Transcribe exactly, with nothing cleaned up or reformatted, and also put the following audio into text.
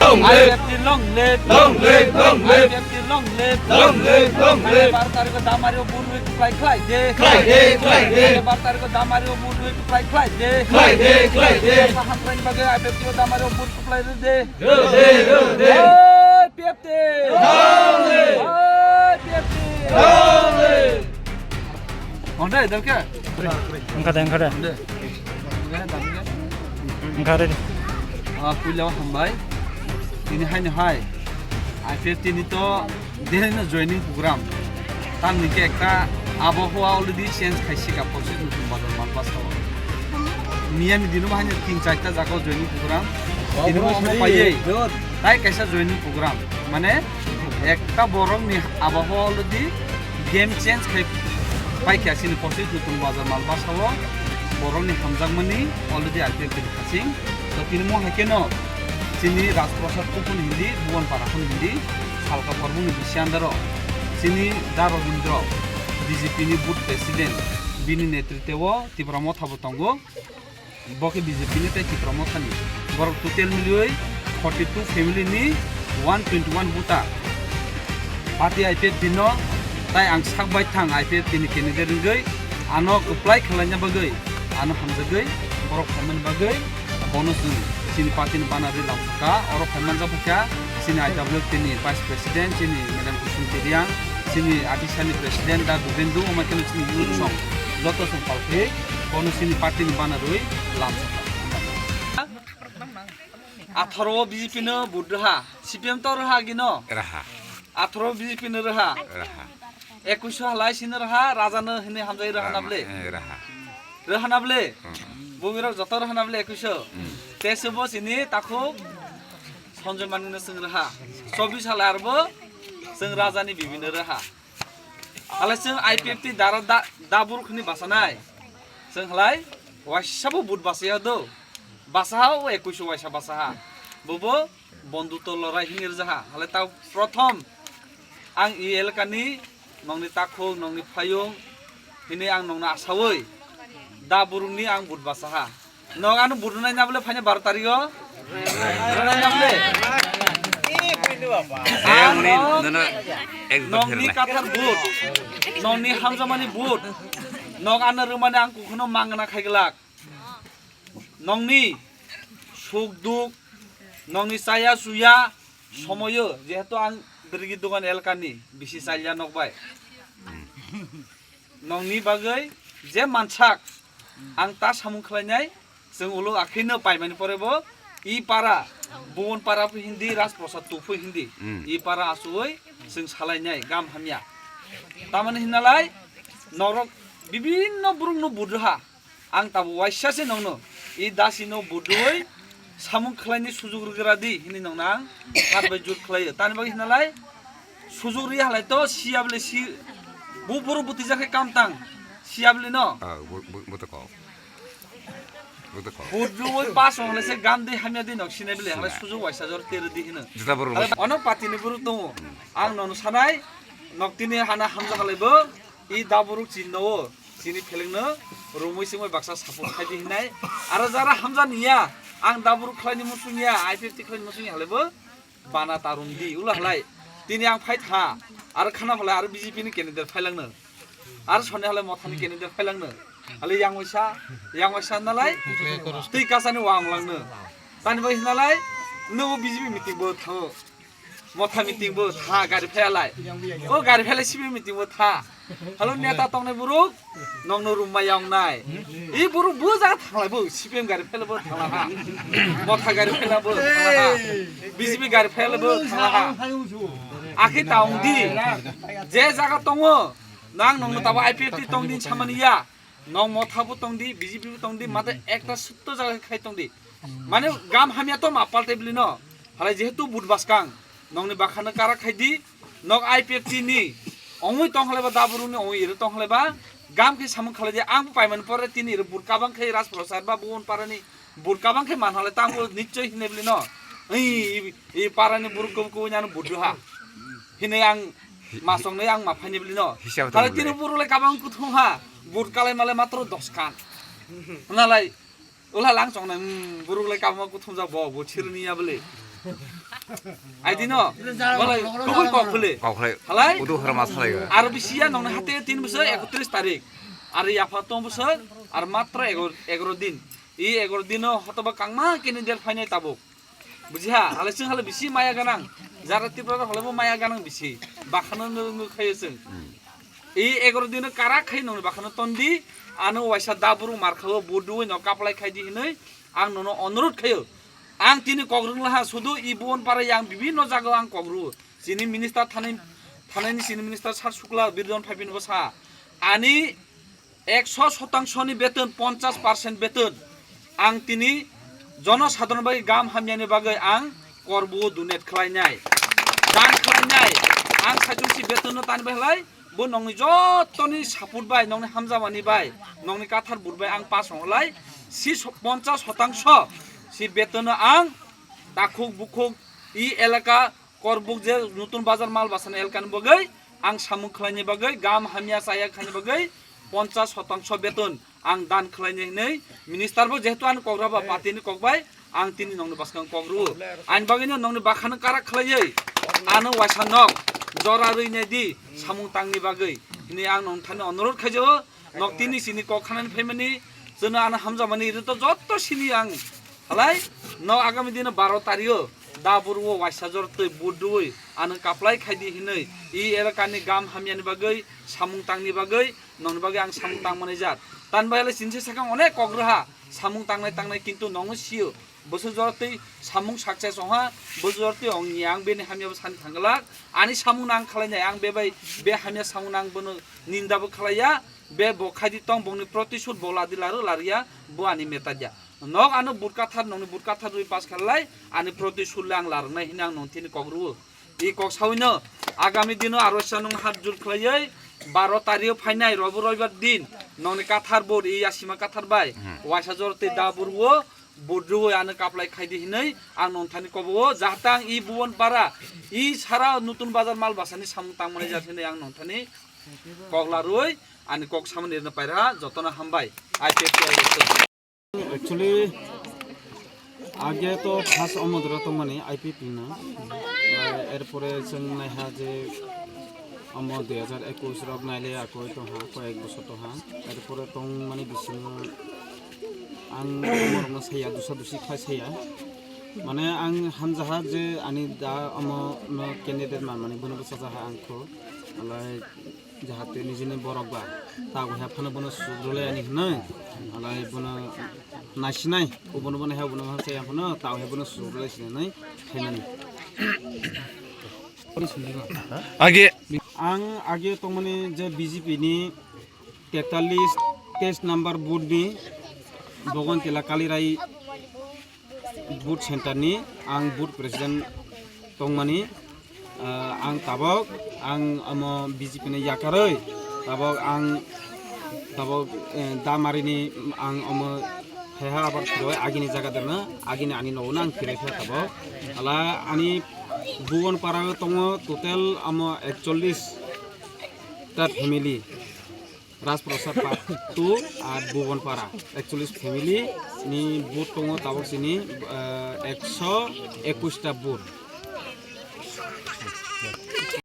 Long live! I P F T long live! Long live! Long live! I P F T long live! Long live! Long live! Baro tarikh o Damario bunui kuplai khlai de. Khlai de, khlai de. Baro tarikh o Damario bunui kuplai khlai de. Khlai de, khlai de. Sahan train bagwi I P F T o Damario bun kuplai de. Rode, rode. Hai, P F T! Rode! Hai, P F T! Rode! Onde, dam khe? Angkha de, angkha de. Onde. Angkha de. Ah, puila hambai. Tini hai no hai. I P F T ni to Delhi no joining program. Tamni khe ekta abohwa already change khaisi ka posit nutun bazar malbasa o. Miya ni dino bahai tin charta jaga joining program. Tini mo omo paiye. Tai kaisa joining program. Mane ekta borok ni abohwa already game change khai pai kha sini posit nutun bazar malbasa o. Borok ni hamjakmani already I P F T ni khasing. To tini mo hai khe no chini Rajprasad Kuphun hindi, Bhuban Para Khun hindi, Salka Phorbung ni bisi andaro chini Da Robindro, B J P ni booth president, bini netritwo Tipra Motha bo tongo, bo khe B J P ni tei Tipra Motha ni. Borok total miliui forty two family ni one twenty one voter. Party I P F T no tai ang sak bai thang I P F T ni candidate wngwi ano kwplai khwlaina bagwi ano hamjagwi borok phaimani bagwi bono chwng chini party ni banner rwi lamsokha. Oro phaiman jak kha chini I W F T ni vice president chini madam Kusum Tiriang, chini Atisa ni president Da Dubendu, omo khe chini youth song joto song palkhri bono chini party ni banner rwi lamsokha. Atharo o B J P no vote rwha, C P M to rwha gino. Raha. Atharo o B J P no rwha. Raha. Ekuiso halai sino rwha, raja no hini hamjai rwha na ble. Eh, raha. Rwha na ble. Hmm. Bumi rok joto rwha na ble ekuiso. Hmm. Tese bo sini takhuk Sanjay Manik no chwng rwha. Chobis halai arbo chwng raja ni bibi no rwha. Halai chwng I P F T dara da, da buruk hini basanai. Chwng halai waisa bo vote basaya do. Basaha o ekuiso waisa basaha. Bobo Bondhuto lorai hini rwjaha. Halai ta prothom ang e elaka ni nongni takhuk, nongni phayung hini ang nongno asaui da burungni ang vote basaha. Nog ano vote rwnai na bole phaina baro tarikh o? Rwnai na bole? Ang nog nongni kathar vote, nongni hamjakmani vote, nog ano rwmani ang kokhuno mangna khaiglak. Nongni suk duk, nongni chaya chuya somoyo, jehetu ang Birgi Dogan elakani bisi chalya nok bai. Nongni bagwi je mansak ang ta samung khlainai, chwng ulo akhino paimani pore bo i para, Bubon para phi hindi, Rajprasad tu phi hindi, i para asugwi chwng salainai gam hamya. Tamani hinalai norok bibinno burukno budroha. Ang tabuk waisa se nongno, i dasi no budui samung khlaini sujuk rwgra di hini nongno ang kar bai jut khlaio. Tani bagwi hinalai sujuk ri halai to siya bole si bu buru buti jakhe kam tang siya bole no. Ah, bu, bu, bu to kok. Bu to kok. Budui pas ong halai se gam di hamya di nok sinai bole halai sujuk waisa jor ter di hino. Juta buru. Halai ono pati ni buru tongo. Ang nongno sanai nok tini hana hamja halai bo i da buru chinno. Chini phelengno romwi chwngwi baksa support khai di hinai. Aro jara hamjani ya, ang daburuk khlaini muchung ya, I P F T khlaini muchung ya halaibo bana ta romdi ulo halai. Tini ang phai tha, aro khana halai aro B J P ni candidate phailangno. Aro soni halai Mothani candidate phailangno. Halai yang waisa, yang waisa nalai twi kasani wang langno. Tani bai hinalai nugo B J P meeting bo thango. Motha meeting bo tha gari phailai. O gari phailai sibi meeting bo tha. Halo neta tongnai buruk nongno rumma yawngnai. I buruk bo jaga thanglai bo C P M gari phailai bo thangla ha. Motha gari phailai bo thangla ha. B J P gari phailai bo thangla ha. Akhe taung di. Je jaga tongo nang nongno tabo I P F T tong din samani ya. Nong Motha bo tong di, B J P bo tong di, mate ekta sutto jaga khai tong di. Mane gam hamya to ma paltai bili no. Halai jehetu but baskang nongni bakhano kara khai di, nok I P F T ni ongwi tong halai ba daburuni ongwi iro tong halai ba gam khe samung khalai di ang bo paimani pore tini iro but kabang khe Rajprasad ba Bhuban Parani but kabang khe man halai tang bo nichoi hinai bili no. Ei, i, i parani buruk kubu kubu nyano but ha. Hinai ang masong nai ang ma phaini bili no. Hisab tong Halai bili. Tini buruk lai kabang kuthum ha. But kalai malai matro dos khan. Nalai Ula lang chong nai, hmm, buruk lai kabangma kuthum jak bo, bo chirni ya bole. Aidino, malai, kubui kok khwlwi. Kok khwlwi. Halai? Udu hora ma salai ga. Aro bisi ya nongni hate tin bwswk ekotris tarik. Aro yapha tong bwswk, aro matro egaro, egaro din. I egaro dino hotoba kangma candidate phainai tabuk. Bujiha, halai chwng halai bisi maya ganang. Jara Tripura rok halai bo maya ganang bisi. Bakhano nungwi khayo chwng. I egaro dino karak khai nongni bakhano tondi, ano waisa da buru mar khawo, bodu no kaplai khai di hinwi ang nono onurodh khayo. Ang tini kok rwnglaha sudu i Bhuban para yang bibinno jaga ang kok rwo. Chini minister thanai, thanaini chini minister Sar Sukla Birdon Phaipin bo sa. Ani ekso sotangsoni beton, ponchas percent beton ang tini jono sadharon bai gam hamyani bagwi ang korbo donate khlainai, dan khlainai. Ang saichung si beton no tani bai halai, bo nongni jotoni support bai, nongni hamjamani bai, nongni kathar bur bai ang pass ong lai, si so-, ponchas sotangso si beton no ang takhuk bukhuk i elaka Korbuk je Nutun Bazar Malbasani elkani bagwi ang samung khlaini bagwi, gam hamya chaya khaini bagwi ponchas sotangso beton ang dan khlaini hinwi minister bo jehetu ani kok rwba party ni kok bai ang tini nongni bwskang kok rwo. Ani bagwino nongni bakhano karak khlaiwi ano waisa nok jora rwi nai di samung tangni bagwi hinwi ang nong thani onurodh khaijao. Nok tini sini kok khanani phaimani, chwngno ano hamjamani rito jotto sini ang. Halai, nok agami dino baro tario, da burwo waisa jor twi but rwui, ano kaplai khaidi hinwi, i elakani gam hamyani bagwi, samung tangni bagwi, nongni bagwi ang samung tangmani jat. Tan bai halai sinse sakang onek kok rwha, samung tangnai tangnai kintu nongno sio. Bwswk jora twi samung success ongha, bwswk jora twi ongya ang bini hamya bo sani thangglak. Ani samung nang khlainai ang bebai be hamya samung nang bono ninda bo khlaiya, be bo khaidi tong bongni protisud bo ladi laro lariya, bo ani metadia. Nok ano but kathar nongni but kathar rwi pass khalai, ani protisud le ang larwnai hini ang nong thini kok rwo. I kok sawino agami dino aro sa nung hat jur khlaiwi baro tario phainai robo roibar din nongni kathar bor i yasima kathar bai waisa jor twi da burwo. Budrui ano kaplai khaidi hinwi ang nongthani kobo o, jahata ang i Bhuban para, i sara Nutun Bazar Malbasani samung tangmani jat hinwi ang nongthani kok larwi ani kok samani rwna paira, jotono hambai. I P F T I. Actually, age to first omo dura tongmani I P P no, erpore chwng naiha je Omo dui hajar ekwis rok naile akoi tongha, koyek bosor tongha. Erpore tongmani bisingo ang omo rokno saya, dusa dusi khai saya. Mane ang hamjaha je ani da omo no candidate manmani bono bwchajaha ang kho. Alai jahate nijini borok ba tago hai phano bono sugrole ani hwnwi. Alai bono naisinai, obono bono hai bono hai saya phano tago hai bono sugrole sinanai khaimani. Age. Ang age tongmani je B J P ni tetalis, teis number booth ni Bogontila Kalirai booth center ni ang booth president tongmani, ah, ang tabok ang omo B J P ni yakarwi tabok ang tabok, eh, Damari ni ang omo Heha abar phiroi agini jaga dana, agini ani nogo na ang phirai kha tabok. Ala ani Bhuban para o tongo total amo ekchollis ta family. Rajprasad part two ar Bhuban para ekchollis family ni booth tongo tabok sini, eh, ekso ekwis ta booth.